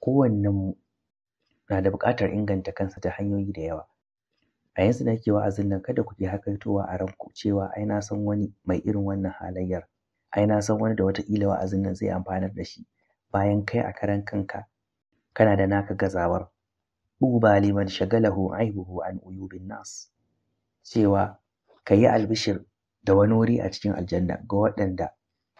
Kowannenmu na da buƙatar inganta kansa ta hanyoyi da yawa. A yanzu da nake wa'azin nan, kada ku ke hakaitowa a ranku cewa ai na san wani mai irin wannan halayyar, ai na san wani da wataƙila wa'azin nan zai amfanar da shi, bayan kai a karan kanka kana da naka gazawar. Tuba liman shagalahu aibuhu an uyubin nas. Cewa ka yi albishir da wani wuri a cikin aljanna ga waɗanda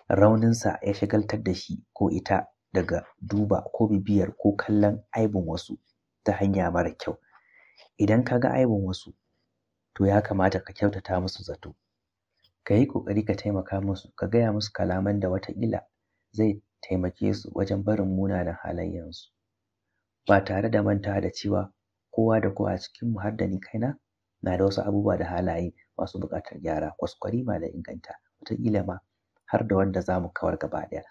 rauninsa ya shagaltar da shi ko ita daga duba ko bibiyar ko kallon aibin wasu ta hanya mara kyau. Idan ka ga aibin wasu, to ya kamata ka kyautata musu zato. Ka yi ƙoƙari ka taimaka musu, ka gaya musu kalaman da wataƙila zai taimake su wajen barin munanan halayensu. Ba tare da mantawa da cewa kowa da kowa a cikinmu har da ni kaina na da wasu abubuwa da halaye masu buƙatar gyara, kwaskwarima da inganta, wataƙila ma har da wanda za mu kawar gaba ɗaya.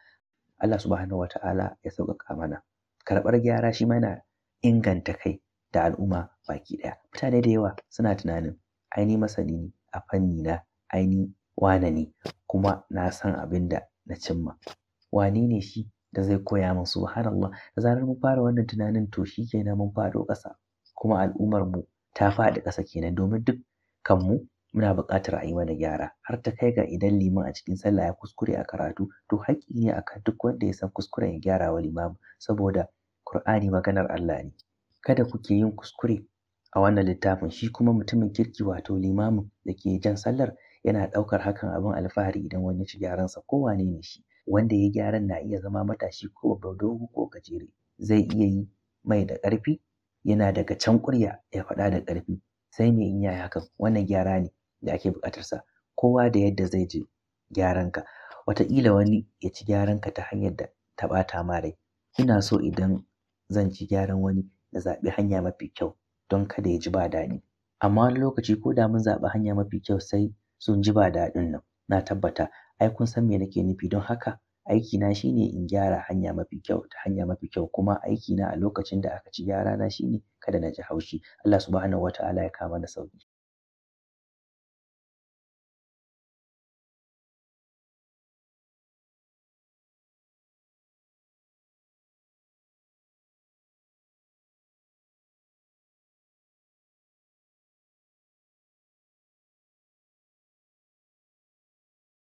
Allah subhanahu wa ta'ala ya sauƙaƙa mana. Karɓar gyara shi ma yana inganta kai da al'umma baki ɗaya. Mutane da yawa suna tunanin ai ni masani ne a fanni na, ai ni wane ne kuma na san abin da na cimma. Wane ne shi da zai koya min? Subhanallah. Da zarar mun fara wannan tunanin, to shi kenan mun faɗo ƙasa, kuma al'ummar mu ta faɗi ƙasa kenan, domin duk kanmu muna buƙatar a yi mana gyara. Har ta kai ga idan liman a cikin sallah ya kuskure a karatu, to haƙƙi ne akan duk wanda ya san kuskuren ya gyara wa limamin, saboda Kur'ani maganar Allah ne. Kada ku ke yin kuskure a wannan littafin. Shi kuma mutumin kirki, wato limamin da ke jan sallar, yana ɗaukar hakan abin alfahari idan wani ya ci gyaransa, ko wane ne shi. Wanda ya yi gyaran na iya zama matashi ko babba, dogo ko gajere. Zai iya yi mai da ƙarfi, yana daga can ƙurya ya faɗa da ƙarfi. Sai me in ya yi hakan? Wannan gyara ne da ake buƙatarsa. Kowa da yadda zai ji gyaranka. Wataƙila wani ya ci gyaranka ta hanyar da ta ɓata ma rai. Ina so idan zan ci gyaran wani na zaɓi hanya mafi kyau don kada ya ji ba daɗi. Amma wani lokaci ko da mun zaɓi hanya mafi kyau, sai sun ji ba daɗin nan. Na tabbata ai kun san me nake nufi. Don haka aikina shine in gyara hanya mafi kyau ta hanya mafi kyau, kuma aikina a lokacin da aka ci gyarana shine kada na ji haushi. Allah subhanahu wa ta'ala ya kawo mana sauƙi.